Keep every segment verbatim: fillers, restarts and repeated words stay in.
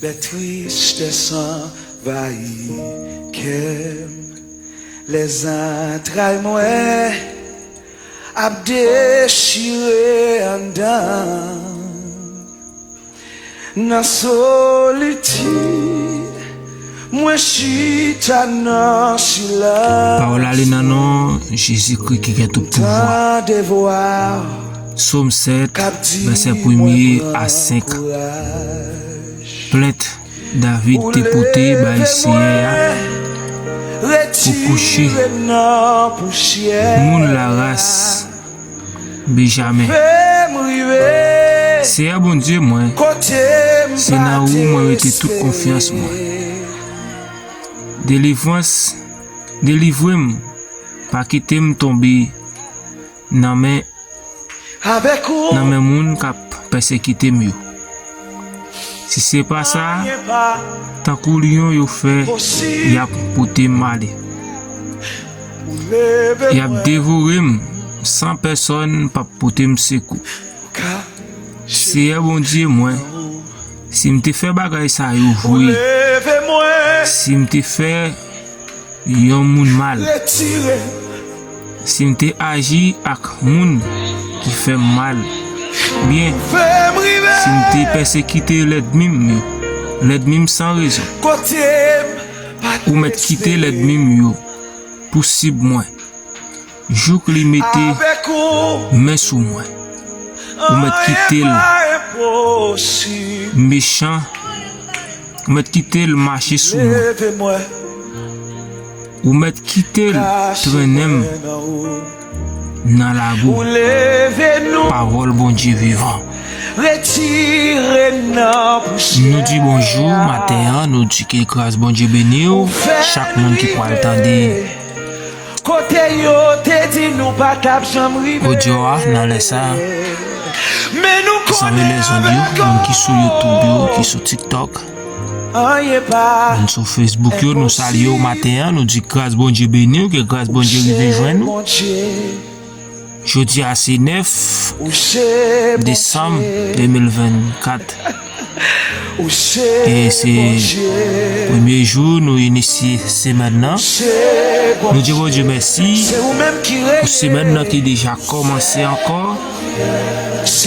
Lè tristès anvayi kè m, lè zantray mwen ap dechire anndan. Nan solitid, mwen chita nan silans. Pawòl ale nan non Jezikri ki gen tout pouvwa. Tande vwa Sòm sèt, k ap di vèsè premye a senk. Plent David te pote bay Seyè a pou kouche moun laras Benjamen. Seyè Bondye mwen, se nan ou mwen mete tout konfyans mwen. Delivrans, delivre m, pa kite m tonbe nan men nan men moun k ap pèsekite m yo. Si se pa sa, tankou lyon yo fè, y ap pote m ale. Y ap devore m san pèsòn p ap pote m sekou. Seyè Bondye mwen, si m te fè bagay sa yo vre, si m te fè yon moun mal, si m te aji ak moun ki fè m mal, byen, si m te pèsekite lènmi m yo, lènmi m san rezon, ou mèt kite lènmi m yo pousib mwen, jouk li mete men sou mwen. Ou mèt kite l mechan, ou mèt kite l mache sou mwen. Ou mèt kite l trennen m nan labou. Pawòl Bondye vivan. Nou di bonjou maten an, nou di ke gras Bondye beni w, chak moun ki pral tande Kote yo te di nou pa t ap janm rive. Odyo a nan lè sa a. Men nou konnen avèk moun ki sou YouTube yo, ki sou TikTok, moun sou Facebook yo, nou salye w maten an, nou di gras Bondye beni w, ke gras Bondye rive jwenn ou. Jodi a se nèf desanm de mil vennkat. E se premye jou nou inisye semèn nan. Nou di Bondye mèsi pou semèn nan ki deja kòmanse ankò.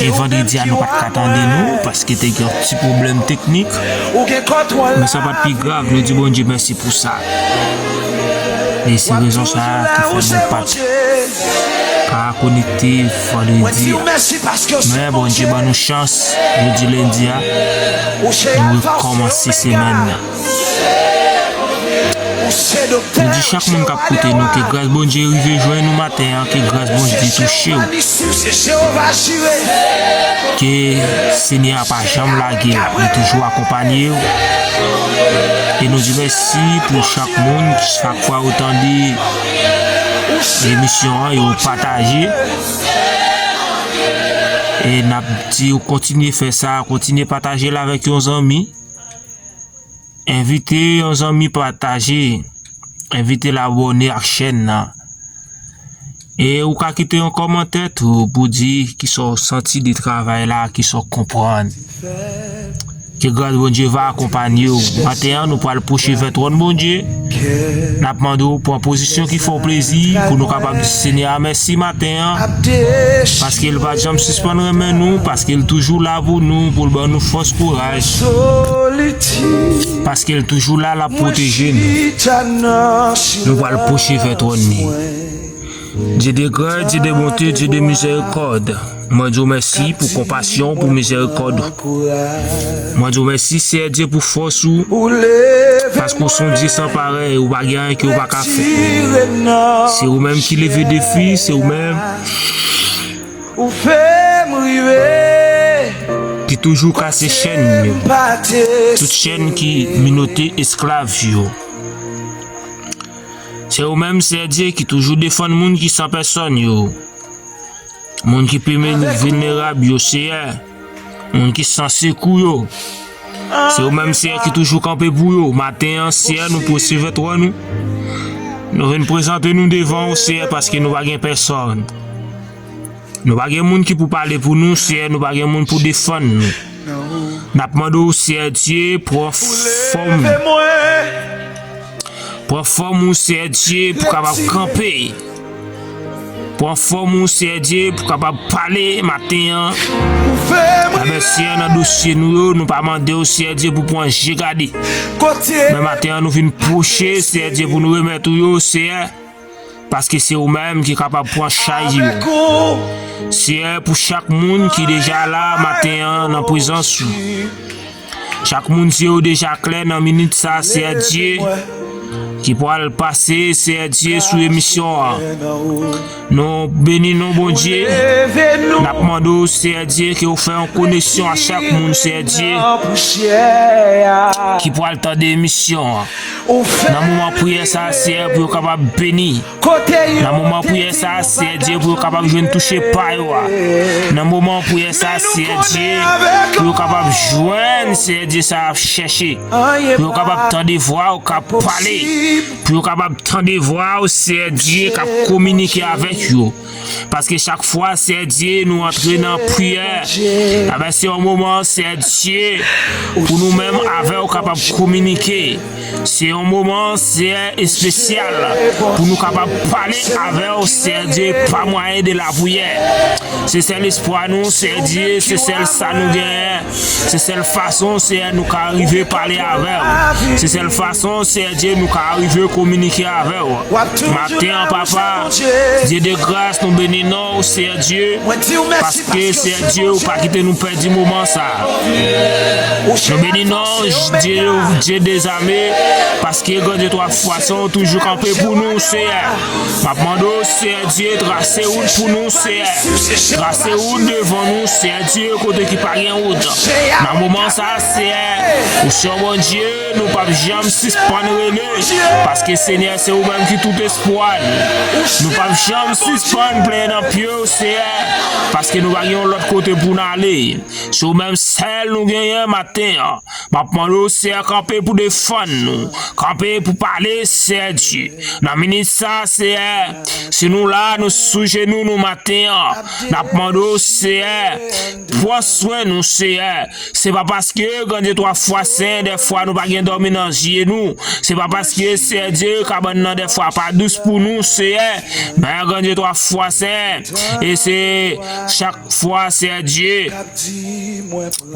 E vandredi a nou pa t ka tande nou paske te gen yon ti pwoblèm teknik. Men sa pa t pi grav, nou di Bondye mèsi pou sa. E se rezon sa a ki fè nou pa t ka konekte vandredi a. Men Bondye ban nou chans, jodi lendi a, nou rekòmanse semèn nan. Nou di chak moun k ap koute nou, ke gras Bondye rive jwenn nou maten an, ke gras Bondye touche w. Ke Senyè a pa janm lage w, li toujou akonpanye w. E nou di mèsi pou chak moun, chak fwa yo tande emisyon an, yo pataje. E n ap di w kontinye fè sa, kontinye pataje l avèk yon zanmi. Envite yon zanmi pataje. Envite l abòne ak chèn nan. E ou ka kite yon kòmantè tou pou di kisa w santi de travay la, kisa w konprann. Ke gras Bondye va akonpanye w. Maten an, nou pral pwoche vè twòn Bondye. N ap mande w pran pozisyon ki fè w plezi pou nou kapab di Senyè a mèsi maten an. Paske l pa t janm sispann renmen nou, paske l toujou la pou nou, pou l ban nou fòs, kouraj. Paske l toujou la, l ap pwoteje nou. Nou pral pwoche vè twòn li. Dye de gras, Dye de bonte, Dye de mizèrikòd. Mwen di w mèsi pou konpasyon w, pou mizèrikòd ou. Mwen di w mèsi, Seyè Dye, pou fòs ou, paske w se yon Dye san parèy, ou pa gen anyen ke w pa ka fè. Se ou menm ki leve defi, se ou menm ki toujou kase chèn yo, tout chèn ki minote esklav yo. Se ou menm, Seyè Dye, ki toujou defann moun ki san pèsòn yo. Moun ki pi vulnerab yo, Seyè. Moun ki san sekou yo. Se ou menm, Seyè, ki toujou kanpe pou yo. Maten an, Seyè, nou pwoche vè twòn ou. Nou vin prezante nou devan ou, Seyè, paske nou pa gen pèsòn. Nou pa gen moun ki pou pale pou nou, Seyè, nou pa gen moun pou defann nou. N ap mande w, Seyè Dye, pran fòm ou. Pran fòm ou, Seyè Dye, pou kapab kanpe. Pran fòm ou, Seyè Dye, pou kapab pale maten an. Amèn, Seyè, nan dosye nou yo, nou pa mande w, Seyè Dye, pou pran je gade. Men maten an, nou vin pwoche, Seyè Dye, pou nou remèt ou yo, Seyè. Paske se ou menm ki kapab pran chay yo. Seyè, pou chak moun ki deja la maten an nan prezans ou. Chak moun zye yo deja klè nan minit sa, Seyè Dye, ki pral pase, Seyè Dye, sou emisyon an. Nou beni non, Bondye. N ap mande w, Seyè Dye, ke w fè yon koneksyon a chak moun, Seyè Dye, ki pral tande emisyon an. Nan moman priyè sa, Seyè, pou yo kapab beni. Nan moman priyè sa, Seyè Dye, pou yo kapab jwenn touche pa yo a. Nan moman priyè sa, Seyè Dye, pou yo kapab jwenn, Seyè Dye, sa y ap chèche. Pou yo kapab tande vwa w k ap pale. Pou yo kapab tande vwa w, Seyè Dye, k ap kominike avèk yo. Paske chak fwa, Seyè Dye, nou antre nan priyè, amèn, se yon moman, Seyè Dye, pou nou menm avè w kapab kominike. Se yon moman, Seyè, espesyal pou nou kapab pale avè w, Seyè Dye, pa mwayen de lapriyè. Se sèl espwa nou, Seyè Dye, se sèl sa nou genyen. Se sèl fason, Seyè, nou ka rive pale avè w. Se sèl fason, Seyè Dye, nou ka rive kominike avè w. Maten an, papa, Dye de gras, nou beni non w, Seyè Dye, paske, Seyè Dye, ou pa kite nou pèdi moman sa. Nou beni non w, Dye, Dye dezame, paske, Gran Dye, twa fwa sen, ou toujou kanpe pou nou, Seyè. M ap mande w, Seyè Dye, trase wout pou nou, Seyè. Trase wout devan nou, Seyè Dye, kote ki pa gen wout. Nan moman sa, Seyè, ou se yon Bondye, nou p ap janm sispann rele, paske, Senyè, se ou menm ki tout espwa n. Nou p ap janm sispann plenyen nan pye w, Seyè, paske nou pa gen yon lòt kote pou n ale. Se ou menm sèl nou genyen maten an. M ap mande w, Seyè, kanpe pou defann nou. Kanpe pou pale, Seyè Dye. Nan minit sa, Seyè, si nou la, nou sou jenou nou maten an. N ap mande w, Seyè, pran swen nou, Seyè. Se pa paske, Gran Dye, twa fwa sen, dèfwa nou pa gen dòmi nan zye nou. Se pa paske, Seyè Dye, kabann nan dèfwa pa dous pou nou, Seyè. Men, Gran Dye, twa fwa sen, e se chak fwa, Seyè Dye,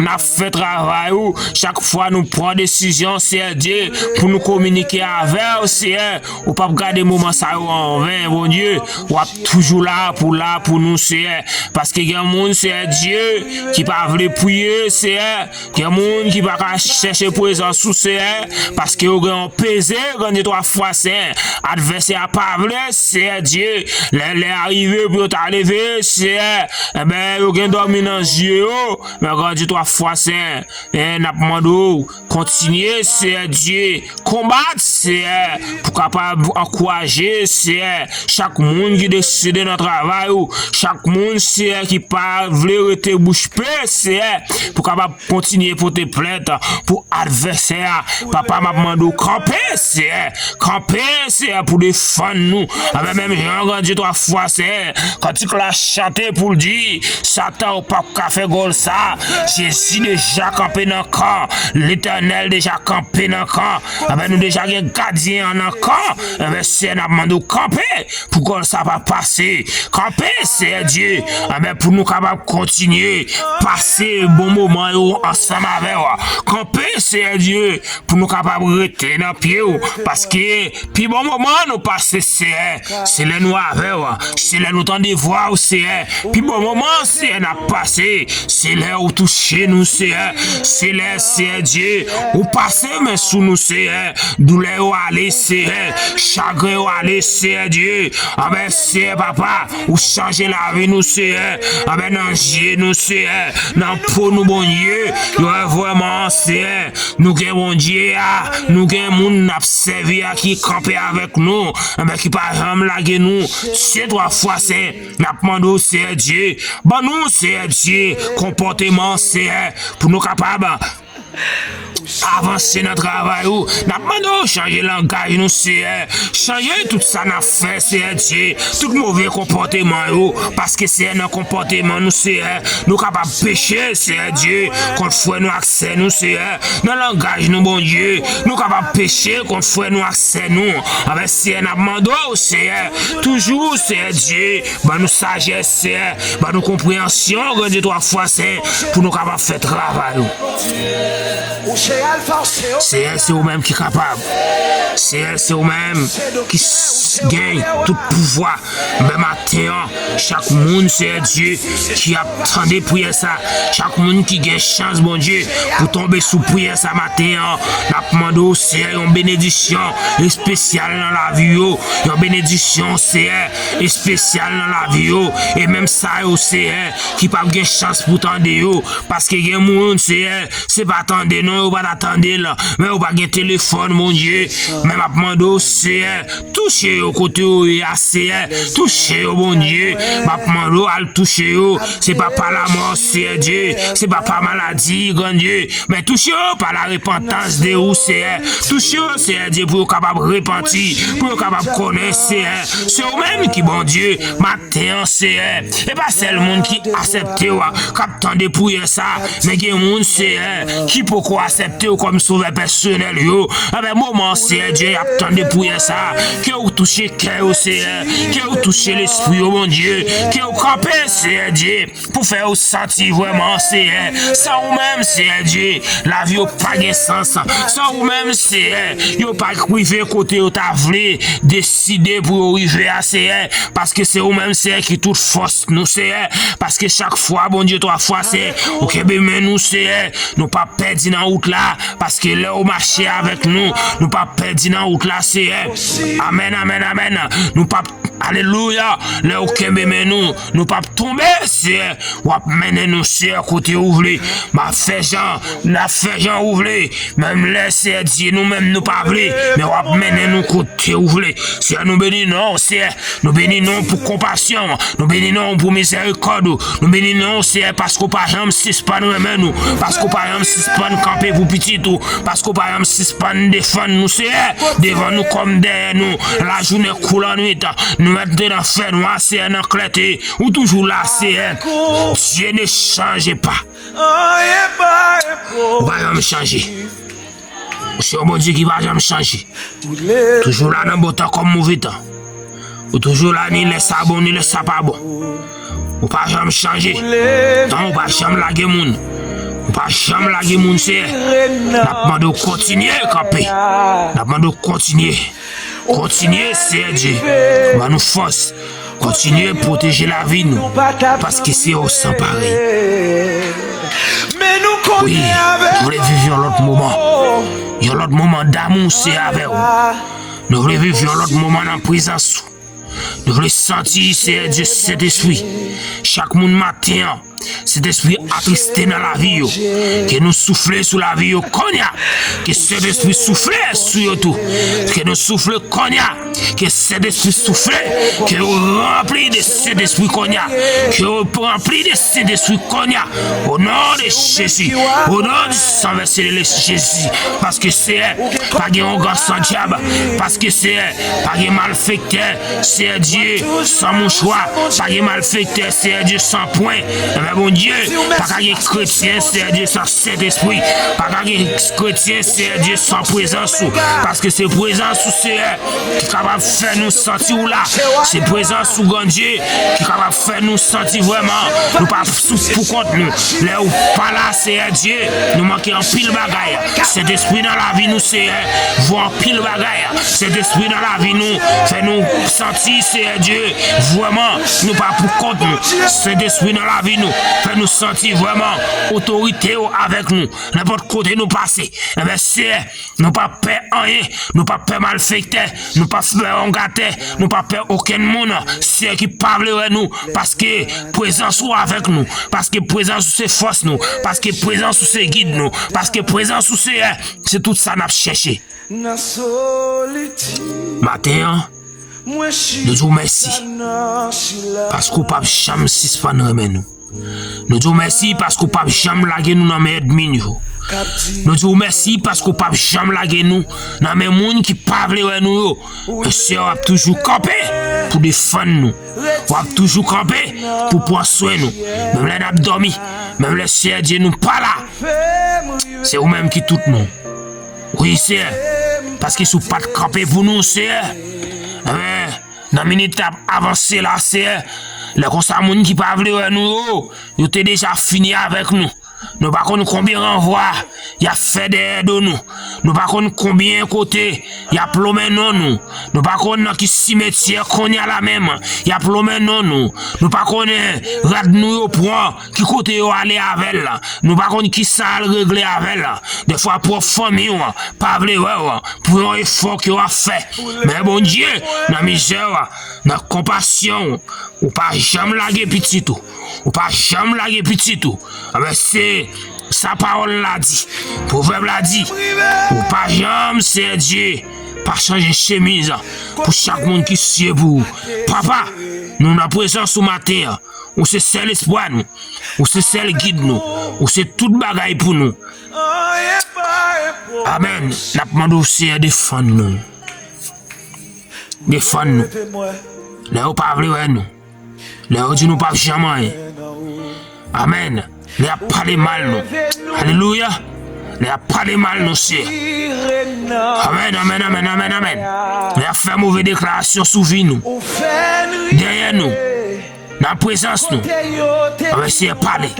n ap fè travay ou, chak fwa nou pran desizyon, Seyè Dye, pou nou kominike avè w, Seyè, ou p ap gade moman sa yo anven, Bondye. W ap toujou la pou, la pou nou, Seyè. Paske gen moun, Seyè Dye, ki pa vle priye, Seyè. Gen moun ki pa ka chèche prezans ou, Seyè, paske yo gen yon peze, Gran Dye, twa fwa sen. Advèsè a pa vle, Seyè Dye. Lè, lè a rive pou yo ta leve, Seyè, enben, yo gen dòmi nan zye yo. Men, Gran Dye, twa fwa sen, e n ap mande w, kontinye, Seyè Dye, konbat, Seyè, pou kapab ankouraje, Seyè, chak moun ki deside nan travay ou, chak moun, Seyè, ki pa vle rete bouch pe, Seyè, pou kapab kontinye pote plent pou advèsè a. Papa, m ap mande w kanpe, Seyè. Kanpe, Seyè, pou defann nou. Avè menm jan, Gran Dye, twa fwa, Seyè, kantik la chante pou l di, Satan, ou p ap ka fè gòl sa. Jezi deja kanpe nan kan. Letènèl deja kanpe nan kan. Avè nou deja gen gadyen an nan kan. Avè, Seyè, n ap mande w kanpe. Pou gòl sa pa pase. Kanpe, Seyè Dye, anben, pou nou kapab kontinye pase bon moman yo ansanm avè w. Kanpe, Seyè Dye, pou nou kapab rete nan pye w, paske pi bon moman nou pase, Seyè, se lè nou avè w, se lè nou tande vwa w, Seyè. Pi bon moman, Seyè, n ap pase, se lè ou touche nou, Seyè. Se lè, Seyè Dye, ou pase men sou nou, Seyè. Doulè yo ale, Seyè. Chagren yo ale, Seyè Dye. Anben, Seyè Papa, ou chanje lavi nou, Seyè. Anben, nan je nou, Seyè. Nan po nou, Bondye. Yo wè vrèman, Seyè, nou gen Bondye a, nou gen moun n ap sèvi a ki kanpe avèk nou. Anben, ki pa janm lage nou. Se twa fwa sen. N ap mande w, Seyè Dye, ban nou, Seyè Dye, konpòteman, Seyè, pou nou kapab avanse nan travay ou. N ap mande w chanje langaj nou, Seyè. Chanje tout sa n ap fè, Seyè Dye. Tout move konpòteman yo. Paske, Seyè, nan konpòteman nou, Seyè, nou kapab peche, Seyè Dye, kont frè nou ak sè nou, Seyè. Nan langaj nou, Bondye, nou kapab peche kont frè nou ak sè nou. Anben, Seyè, n ap mande w, Seyè, toujou, Seyè Dye, ban nou sajès, Seyè, ban nou konpreyansyon, Grandye twa fwa sen, pou nou kapab fè travay ou. Seyè, se ou menm ki kapab. Seyè, se ou menm ki s- gen tout pouvwa. Men maten an, chak moun, Seyè Dye, ki ap tande priyè sa, chak moun ki gen chans, Bondye, pou tonbe sou priyè sa maten an, n ap mande w, Seyè, yon benediksyon espesyal nan lavi yo, yon benediksyon, Seyè, espesyal nan lavi yo, e menm sa yo, Seyè, ki p ap gen chans pou tande yo, paske gen moun, Seyè, se pa tande non, yo pa ta tande l, men yo pa gen telefòn, Bondye, men m ap mande w, Seyè, touche yo kote yo ye a, Seyè. Touche yo, Bondye. M ap mande w al touche yo. Se pa pa lamò, Seyè Dye. Se pa pa maladi, Grandye. Men touche yo pa la repantans de ou, Seyè. Touche yo, Seyè Dye, pou yo kapab repanti, pou yo kapab konnen, Seyè. Se ou menm ki Bondye. Maten an, Seyè. E pa sèl moun ki aksepte w a, k ap tande priyè sa. Men gen moun, Seyè, ki poko aksepte w kòm sovè pèsonèl yo. Anben, moman, Seyè Dye, y ap tande priyè sa. Ke w touche kè yo, Seyè. Ke w touche lespri yo, Bondye. Ke w kanpe, Seyè Dye, pou fè yo santi vrèman, Seyè, san ou menm, Seyè Dye, lavi yo pa gen sans. San ou menm, Seyè, yo pa rive kote yo ta vle deside pou yo rive a, Seyè. Paske se ou menm, Seyè, ki tout fòs nou, Seyè. Paske chak fwa, Bondye, twa fwa, Seyè, ou kenbe men nou, Seyè. Nou p ap pèdi nan wout la, paske lè ou mache avèk nou, nou p ap pèdi nan wout la, Seyè. Amèn, amèn, amèn. Nou p ap, alelouya, lè ou kenbe men nou, nou p ap tonbe, Seyè. W ap mennen nou, Seyè, kote ou vle. M ap fè jan, n ap fè jan ou vle. Menm lè, Seyè Dye, nou menm nou pa vle, men w ap mennen nou kote ou vle. Seyè, nou beni non w, Seyè. Nou beni non w pou konpasyon w. Nou beni non w pou mizèrikòd ou. Nou beni non w, Seyè, paske w pa janm sispann renmen nou. Paske w pa janm sispann kanpe pou pitit ou. Paske w pa janm sispann defann nou, Seyè. Devan nou kòm dèyè nou. Lajounen kou lannwit. Nou mèt te nan fènwa, Seyè, nan klète. Ou toujou la, Seyè. Dieu ne change pas. Ou pa janm chanje. Ou se yon Bondye ki pa janm chanje. Toujou la nan bon tan kòm move tan. Ou toujou la ni lè sa bon, ni lè sa pa bon. Ou pa janm chanje. Non, ou pa janm lage moun. Ou pa janm lage moun, Seyè. N ap mande w kontinye kanpe. N ap mande w kontinye. Kontinye, Seyè Dye. Ban nou fòs. Kontinye pwoteje lavi nou. Paske se ou san parèy. Wi, nou vle viv yon lòt moman. Yon lòt moman damou, Seyè, avè w. Nou vle viv yon lòt moman nan prezans ou. Nou vle santi, Seyè Dye, Sentespri. Chak moun maten an, Sentespri atriste nan lavi yo. Ke nou soufle sou lavi yo kounye a. Ke Sentespri soufle sou yo tou. Ke nou soufle kounye a. Ke Sentespri soufle. Ke yo ranpli de Sentespri kounye a. Ke yo ranpli de Sentespri kounye a. O non de Jezi. O non di san vèse de Jezi. Paske, Seyè, pa gen ongan san dyab. Paske, Seyè, pa gen malfektè, Seyè Dye, san mouchwa. Pa gen malfektè, Seyè Dye, san pwen. Enben, Bondye, pa ka gen kretyen, Seyè Dye, san Sentespri. Pa ka gen kretyen, Seyè Dye, san prezans ou. Paske se prezans ou, Seyè, ki kapab fè nou santi ou la. Se prezans ou, Grandye, ki kapab fè nou santi vrèman nou pa sou pou kont nou. Lè ou pa la, Seyè Dye, nou manke anpil bagay. Sentespri nan lavi nou, Seyè, voye anpil bagay. Sentespri nan lavi nou, fè nou santi, Seyè Dye, vrèman, nou pa pou kont nou. Sentespri nan lavi nou, fè nou santi vrèman otorite w avèk nou. Nenpòt kote nou pase, enben, Seyè, nou pa pè anyen, nou pa pè malfektè, nou pa pè ongatè, nou pa pè okenn moun, Seyè, ki pa vle wè nou, paske prezans ou avèk nou, paske prezans ou se fòs nou, paske prezans ou se gid nou, paske prezans ou, Seyè, se tout sa n ap chèche. Maten an, nou di w mèsi, paske w p ap janm sispann renmen nou. Nou di w mèsi paske w p ap janm lage nou nan men ènmi n yo. Nou di w mèsi paske w p ap janm lage nou nan men moun ki pa vle wè nou yo. Men Seyè, w ap toujou kanpe pou defann nou. W ap toujou kanpe pou pran swen nou. Menm lè n ap dòmi, menm lè Seyè Dye nou pa la, se ou menm ki tout nou. Wi, Seyè, paske si w pa t kanpe pou nou, Seyè, enben, nan minit n ap avanse la, Seyè, lè konsa moun ki pa vle wè nou yo, yo te deja fini avèk nou. Nou pa konn konbyen ranvwa y ap fè dèyè do nou. Nou pa konn konbyen kote y ap lonmen non nou. Nou pa konn nan ki simetyè kounye a la menm y ap lonmen non nou. Nou pa konnen rad nou yo pran, ki kote yo ale avè l. Nou pa konn ki sa al regle avè l. Dèfwa pwòp fanmi w pa vle wè w pou yon efò ke w ap fè. Men Bondye, nan mizè w, nan konpasyon w, ou pa janm lage pitit ou. Ou pa janm lage pitit ou. Enben, se sa pawòl la di. Pwovèb la di, ou pa janm, Seyè Dye, pa chanje chemiz pou chak moun ki sye pou ou. Papa, nou nan prezans ou maten an. Ou se sèl espwa nou. Ou se sèl gid nou. Ou se tout bagay pou nou. Amèn. N ap mande w, Seyè, defann nou. Defann nou. Lè yo pa vle wè nou. Lè yo di nou p ap janm anyen. Amèn. Lè y ap pale mal nou. Alelouya. Lè y ap pale mal nou, Seyè. Amèn, amèn, amèn, amèn, amèn. Lè y ap fè move deklarasyon sou vi nou. Dèyè nou. Nan prezans nou. Amèn, Seyè, pale.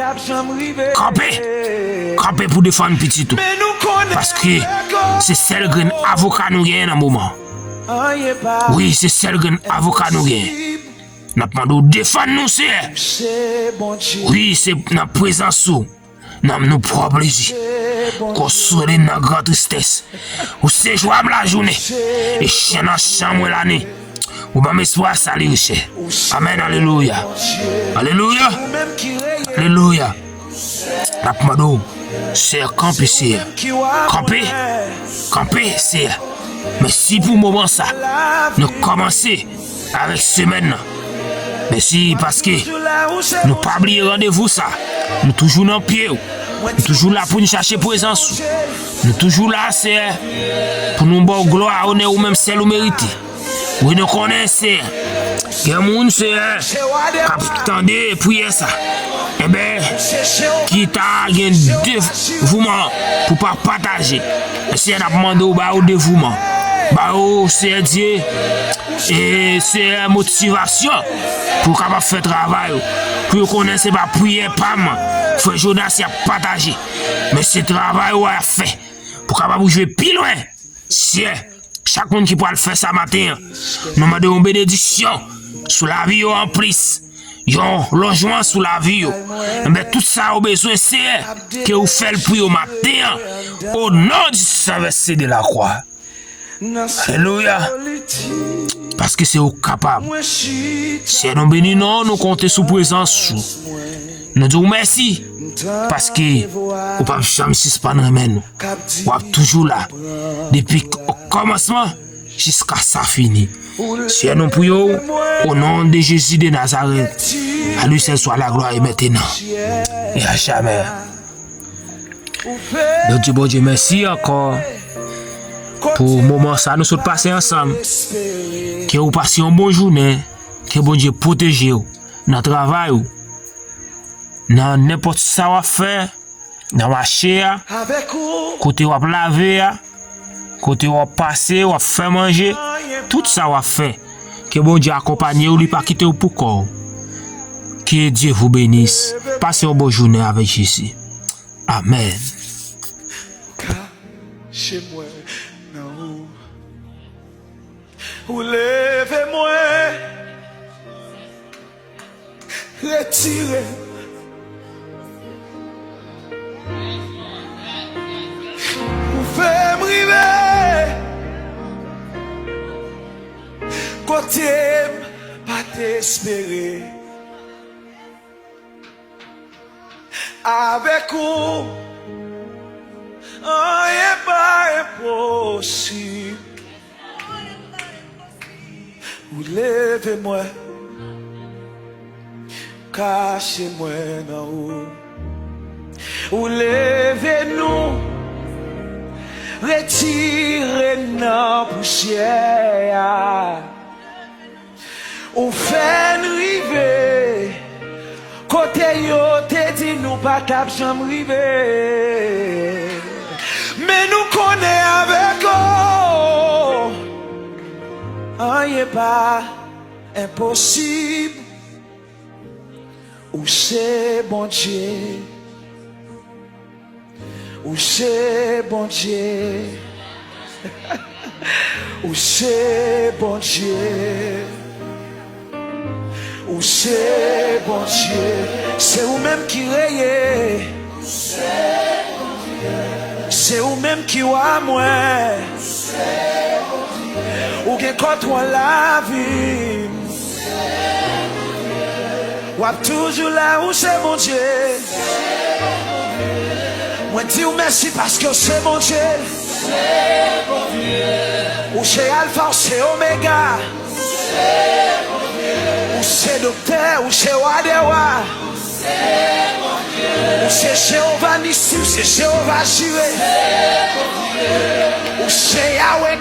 Kanpe. Kanpe pou defann pitit ou. Paske se sèl grenn avoka nou genyen nan moman. Wi, se sèl grenn avoka nou genyen. N ap mande w defann nou, Seyè. Wi, se nan prezans ou nanm nou pran plezi. Konsole m nan gran tristès. Ou se jwa m lajounen, e chen nan chan mwen lane. Ou ban m espwa, sali, richès. Amèn, alelouya. Alelouya. Alelouya. N ap mande w, Seyè, kanpe, Seyè. Kanpe. Kanpe, Seyè. Mèsi pou moman sa. Nou kòmanse avèk semèn nan. Mèsi paske nou pa bliye randevou sa. Nou toujou nan pye w. Nou toujou la pou n chache prezans ou. Nou toujou la, Seyè, pou nou ba w glwa, onè ou menm sèl ou merite. Wi, nou konnen, Seyè, gen moun, Seyè, k ap tande priyè sa. Enben, ki ta gen devouman pou pa pataje. Seyè, n ap mande w ba yo devouman. Ba yo, Seyè Dye, e Seyè, motivasyon pou yo kapab fè travay ou. Pou yo konnen se pa priyè pa m, frè Jonas, y ap pataje. Men se travay ou y ap fè. Pou kapab rive pi lwen. Seyè, chak moun ki pral fè sa maten an, nou mande yon benediksyon sou lavi yo anplis, yon lonjman sou lavi yo. Enben, tout sa yo bezwen, Seyè, ke ou fè l pou yo maten an, o non di San Vèse de la Kwa. Alelouya. Paske se ou k kapab. Seyè, nou beni non, nou konte sou prezans ou. Nou di w mèsi, paske ou p ap janm sispann renmen nou. W ap toujou la, depi k-, kòmansman jiska sa fini. Seyè, nou priye w, o non de Jezi de Nazarèt, à lui seul soit la gloire et maintenant et à jamais. Nou di Bondye mèsi ankò pou moman sa nou sot pase ansanm. Ke ou pase yon bon jounen, ke Bondye pwoteje w nan travay ou, nan nenpòt sa w ap fè, nan mache a, kote w ap lave a, kote w ap pase, w ap fè manje, tout sa w ap fè. Ke Bondye akonpanye w, li pa kite w pou kò w. Que Dieu vous bénisse. Pase yon bon jounen avèk Jezi. Amèn. Kache mwen nan ou. Ou leve mwen. Retire. Ou fè m rive kote m pa t espere. Avèk ou, anyen pa enposib. Ou leve mwen, kache mwen nan ou. Ou leve nou, Retire n nan pousyè a. Ou fè n rive kote yo te di nou pa t ap janm rive. Men nou konnen avèk ou, anyen pa enposib. Ou se Bondye. Ou se Bondye. Ou se Bondye. Ou se Bondye. Se ou menm ki reye. Se ou menm ki wa mwen. Ou gen kontwòl lavi m. W ap toujou la, ou se Bondye. Mwen di w mèsi paske w se Bondye. Ou se Alfa, ou se Omega. Ou se doktè, ou se wa dè wa. Ou se Jewova Nisi, ou se Jewova Jire. Ou se Yawe